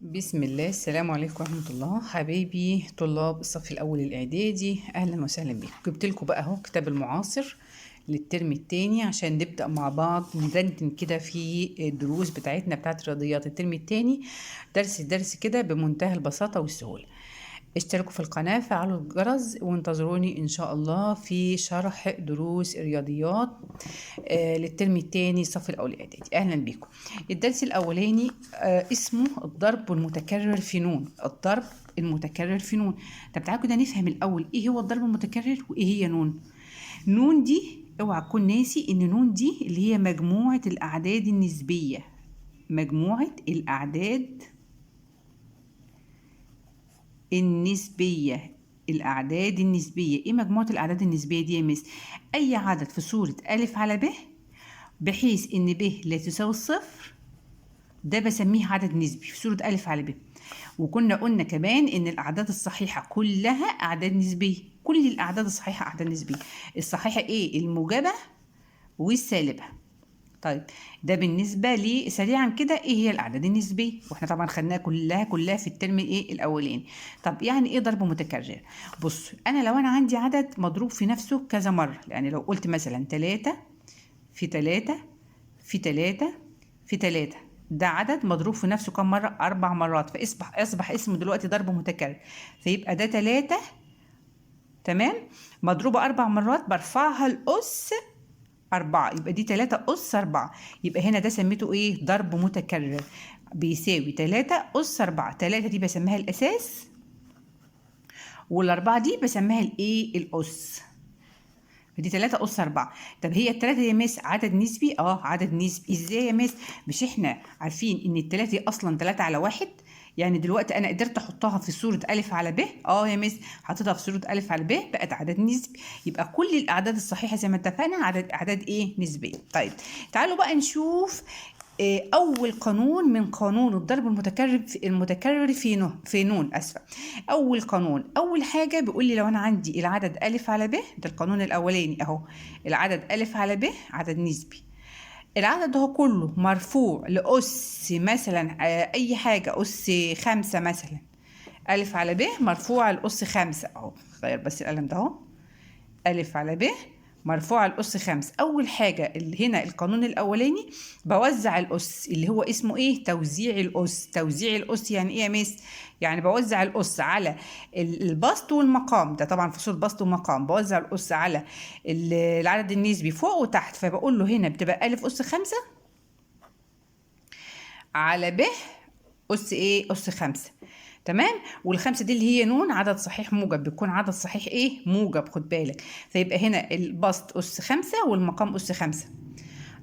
بسم الله. السلام عليكم ورحمة الله. حبايبي طلاب الصف الأول الإعدادي، أهلا وسهلا بكم. جبت لكم بقى أهو كتاب المعاصر للترم التاني عشان نبدأ مع بعض ندندن كده في الدروس بتاعتنا بتاعت الرياضيات الترم التاني، درس درس كده بمنتهى البساطة والسهولة. اشتركوا في القناة، فعلوا الجرس، وانتظروني إن شاء الله في شرح دروس الرياضيات للترم الثاني الصف الأول الإعدادي. أهلا بكم. الدرس الأولاني اسمه الضرب المتكرر في نون. الضرب المتكرر في نون. طب تعالوا كده نفهم الأول إيه هو الضرب المتكرر وإيه هي نون. نون دي اوعى تكون ناسي إن نون دي اللي هي مجموعة الأعداد النسبية، مجموعة الأعداد النسبية. الأعداد النسبية إيه مجموعة الأعداد النسبية دي يا مس؟ أي عدد في صورة ألف على ب بحيث إن ب لا تساوي الصفر، ده بسميه عدد نسبي في صورة ألف على ب. وكنا قلنا كمان إن الأعداد الصحيحة كلها أعداد نسبية، كل الأعداد الصحيحة أعداد نسبية. الصحيحة إيه؟ الموجبة والسالبة. طيب ده بالنسبة لي سريعا كده ايه هي الأعداد النسبية، واحنا طبعا خدناها كلها في الترم ايه الأولاني. طب يعني ايه ضرب متكرر؟ بص، انا لو انا عندي عدد مضروب في نفسه كذا مرة، يعني لو قلت مثلا 3 في 3 في 3 في 3، ده عدد مضروب في نفسه كم مرة؟ 4 مرات، فاصبح اسمه دلوقتي ضرب متكرر. فيبقى ده 3، تمام، مضروبة 4 مرات، برفعها الأس 4، يبقى دي 3 أس 4. يبقى هنا ده سميته إيه؟ ضرب متكرر، بيساوي 3 أس 4. 3 دي بسميها الأساس، والأربعة دي بسميها الإيه؟ الأس. فدي 3 أس 4. طب هي التلاتة يا مس عدد نسبي؟ عدد نسبي. إزاي يا مس؟ مش إحنا عارفين إن التلاتة دي أصلاً 3 على 1؟ يعني دلوقتي أنا قدرت أحطها في صورة ألف على ب. يا مس حطيتها في صورة ألف على ب، بقت عدد نسبي. يبقى كل الأعداد الصحيحة زي ما اتفقنا أعداد إيه؟ نسبية. طيب تعالوا بقى نشوف، أول قانون من قانون الضرب المتكرر في نون، آسفة. أول قانون، أول حاجة بيقول لي لو أنا عندي العدد ألف على ب، ده القانون الأولاني أهو، العدد ألف على ب عدد نسبي، العدد ده كله مرفوع لأس مثلا، أي حاجة، أس 5 مثلا، ألف على ب مرفوع لأس 5 أهو، غير بس القلم ده أهو، ألف على ب مرفوع لأس 5. أول حاجة اللي هنا القانون الأولاني بوزع الأس اللي هو اسمه إيه؟ توزيع الأس. توزيع الأس يعني إيه يا مس؟ يعني بوزع الأس على البسط والمقام، ده طبعا في صورة بسط ومقام، بوزع الأس على العدد النسبي فوق وتحت. فبقول له هنا بتبقى ألف أس 5 على ب أس إيه؟ أس 5، تمام. والخمسة دي اللي هي نون عدد صحيح موجب، بيكون عدد صحيح إيه؟ موجب، خد بالك. فيبقى هنا البسط أس 5 والمقام أس 5،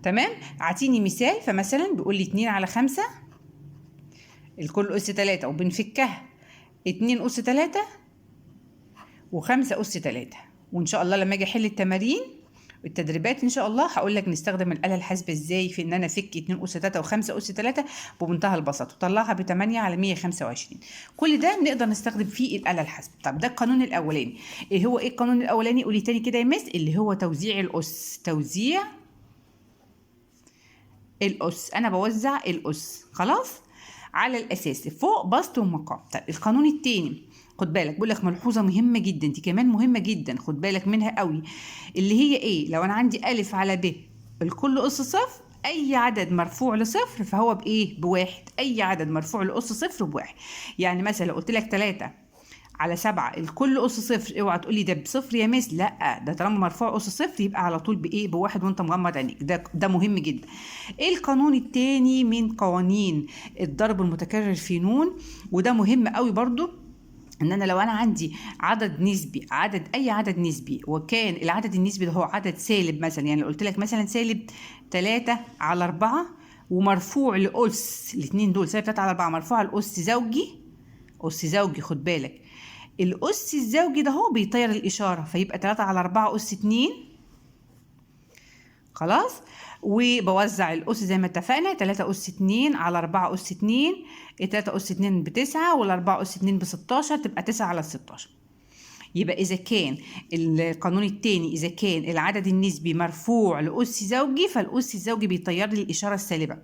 تمام. اعطيني مثال، فمثلا بيقول لي 2 على 5 الكل أس 3، وبنفكها 2 أس 3 و5 أس 3. وإن شاء الله لما أجي أحل التمارين والتدريبات إن شاء الله هقول لك نستخدم الآلة الحاسبة إزاي في إن أنا أفك 2 أس 3 و5 أس 3 بمنتهى البساطة، وطلعها بتمانية على مية خمسة وعشرين. كل ده بنقدر نستخدم فيه الآلة الحاسبة. طب ده القانون الأولاني. إيه هو إيه القانون الأولاني؟ قولي تاني كده يا مس. اللي هو توزيع الأس. توزيع الأس، أنا بوزع الأس خلاص على الأساس فوق بسط ومقام. طب القانون التاني، خد بالك، بقول لك ملحوظة مهمة جدا، دي كمان مهمة جدا، خد بالك منها قوي، اللي هي ايه؟ لو انا عندي ألف على ب الكل أس صفر، أي عدد مرفوع لصفر فهو بإيه؟ بواحد. أي عدد مرفوع لأس صفر بواحد. يعني مثلا لو قلت لك 3 على 7 الكل أس صفر، اوعى تقولي ده بصفر يا مس، لا، ده طالما مرفوع أس صفر يبقى على طول بإيه؟ بواحد وأنت مغمض عينيك. ده مهم جدا. إيه القانون التاني من قوانين الضرب المتكرر في نون؟ وده مهم قوي برضو، إن أنا لو أنا عندي عدد نسبي، أي عدد نسبي، وكان العدد النسبي ده هو عدد سالب مثلا، يعني لو قلت لك مثلا سالب 3 على 4 ومرفوع لأس، الاتنين دول سالب 3 على 4 مرفوع لأس زوجي، أس زوجي، خد بالك الأس الزوجي ده هو بيطير الإشارة، فيبقى 3 على 4 أس 2، خلاص. وبوزع الأس زي ما اتفقنا، 3 أس 2 على 4 أس 2، 3 أس 2 ب9 والأربعة أس 2 ب16، تبقى 9 على 16. يبقى إذا كان القانون التاني، إذا كان العدد النسبي مرفوع لأس زوجي، فالأس الزوجي بيطير لي الإشارة السالبة.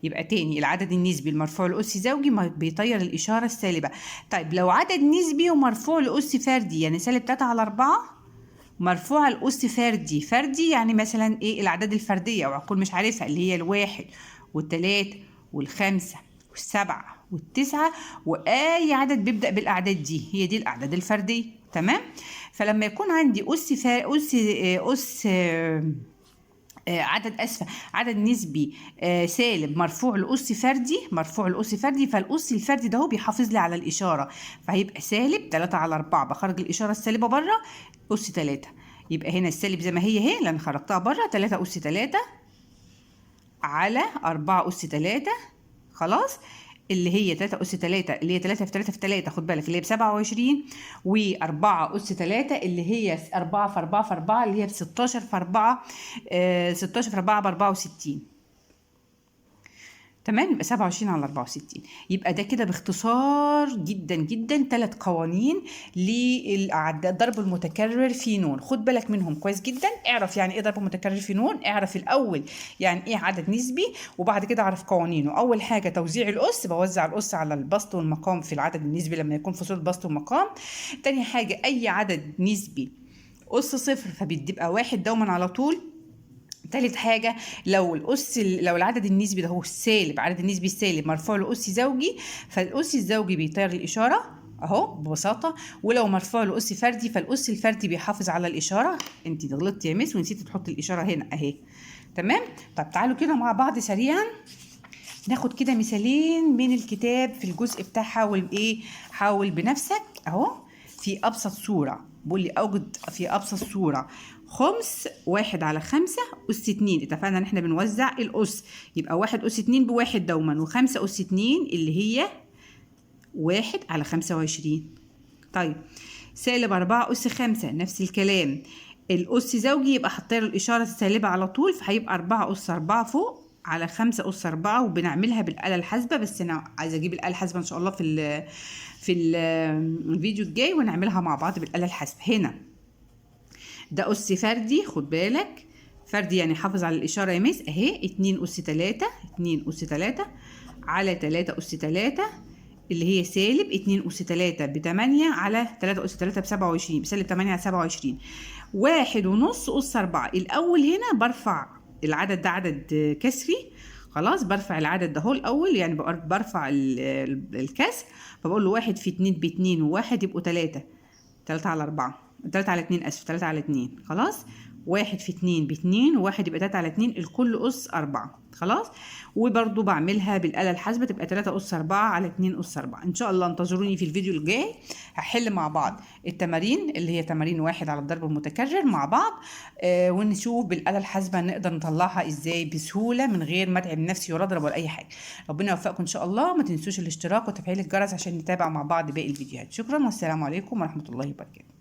يبقى تاني العدد النسبي المرفوع لأس زوجي ما بيطير الإشارة السالبة. طيب لو عدد نسبي ومرفوع لأس فردي، يعني سالب 3 على 4 مرفوع لأس فردي، فردي يعني مثلا ايه؟ الأعداد الفردية وعقول مش عارفها، اللي هي 1 و3 و5 و7 و9، وأي عدد بيبدأ بالأعداد دي، هي دي الأعداد الفردية. تمام؟ فلما يكون عندي أس فا أس أس عدد، اسفه، عدد نسبي سالب مرفوع لأس فردي، مرفوع لأس فردي، فالأس الفردي ده هو بيحافظ لي على الإشارة، فهيبقى سالب 3 على 4، بخرج الإشارة السالبة بره أس 3، يبقى هنا السالب زي ما هي اهي لأن خرجتها بره، 3 أس 3 على 4 أس 3، خلاص، اللي هي 3 أس 3 اللي هي 3 في 3 في 3، خد بالك اللي هي ب27، و4 أس 3 اللي هي 4 في 4 في 4 اللي هي ب16 في 4، 16 في 4 ب64. تمام؟ يبقى 27 على 64. يبقى ده كده باختصار جدا جدا 3 قوانين للضرب المتكرر في نون. خد بالك منهم كويس جدا، اعرف يعني ايه ضرب متكرر في نون، اعرف الاول يعني ايه عدد نسبي، وبعد كده اعرف قوانينه. اول حاجة توزيع الاس، بوزع الاس على البسط والمقام في العدد النسبي لما يكون في صوره بسط ومقام. تاني حاجة اي عدد نسبي اس 0 فبيبقى 1 دوما على طول. تالت حاجة لو الأس، لو العدد النسبي ده هو السالب، عدد النسبي السالب مرفوع لأس زوجي، فالأس الزوجي بيطير الإشارة أهو ببساطة، ولو مرفوع لأس فردي فالأس الفردي بيحافظ على الإشارة. أنت غلطتي يا مس ونسيتي تحطي الإشارة هنا أهي. تمام؟ طب تعالوا كده مع بعض سريعا ناخد كده مثالين من الكتاب في الجزء بتاع حاول إيه، حاول بنفسك أهو في أبسط صورة. بيقول لي أوجد في أبسط صورة خمس 1 على 5 أس 2. اتفقنا إن إحنا بنوزع الأس، يبقى 1 أس 2 ب1 دوما، و5 أس 2 اللي هي 1 على 25. طيب سالب 4 أس 5 نفس الكلام، الأس زوجي يبقى حطينا الإشارة السالبة على طول، فهيبقى 4 أس 4 فوق على 5 أس 4، وبنعملها بالآلة الحاسبة، بس أنا عايزة أجيب الآلة الحاسبة إن شاء الله في الفيديو الجاي ونعملها مع بعض بالآلة الحاسبة. هنا ده أس فردي، خد بالك فردي يعني حافظ على الإشارة يا مس أهي، 2 أس 3، 2 أس 3 على 3 أس 3 اللي هي سالب 2 أس 3 ب8 على 3 أس 3 ب27، بسالب 8 على 27. 1.5 أس 4. الأول هنا برفع العدد ده عدد كسري، خلاص برفع العدد ده هو الأول، يعني برفع الكسر، فبقول له 1 في 2 ب2 و1 يبقوا 3، 3 على 4، 3 على 2، آسف 3 على 2، خلاص 1 في 2 ب2 و1 يبقى 3 على 2، الكل أس 4، خلاص. وبرضو بعملها بالآلة الحاسبة تبقى 3 أس 4 على 2 أس 4. إن شاء الله انتظروني في الفيديو الجاي، هحل مع بعض التمارين اللي هي تمارين 1 على الضرب المتكرر مع بعض، ونشوف بالآلة الحاسبة نقدر نطلعها إزاي بسهولة من غير ما أتعب نفسي ولا أضرب ولا أي حاجة. ربنا يوفقكم إن شاء الله، ما تنسوش الاشتراك وتفعيل الجرس عشان نتابع مع بعض باقي الفيديوهات. شكرا والسلام عليكم ورحمة الله وبركاته.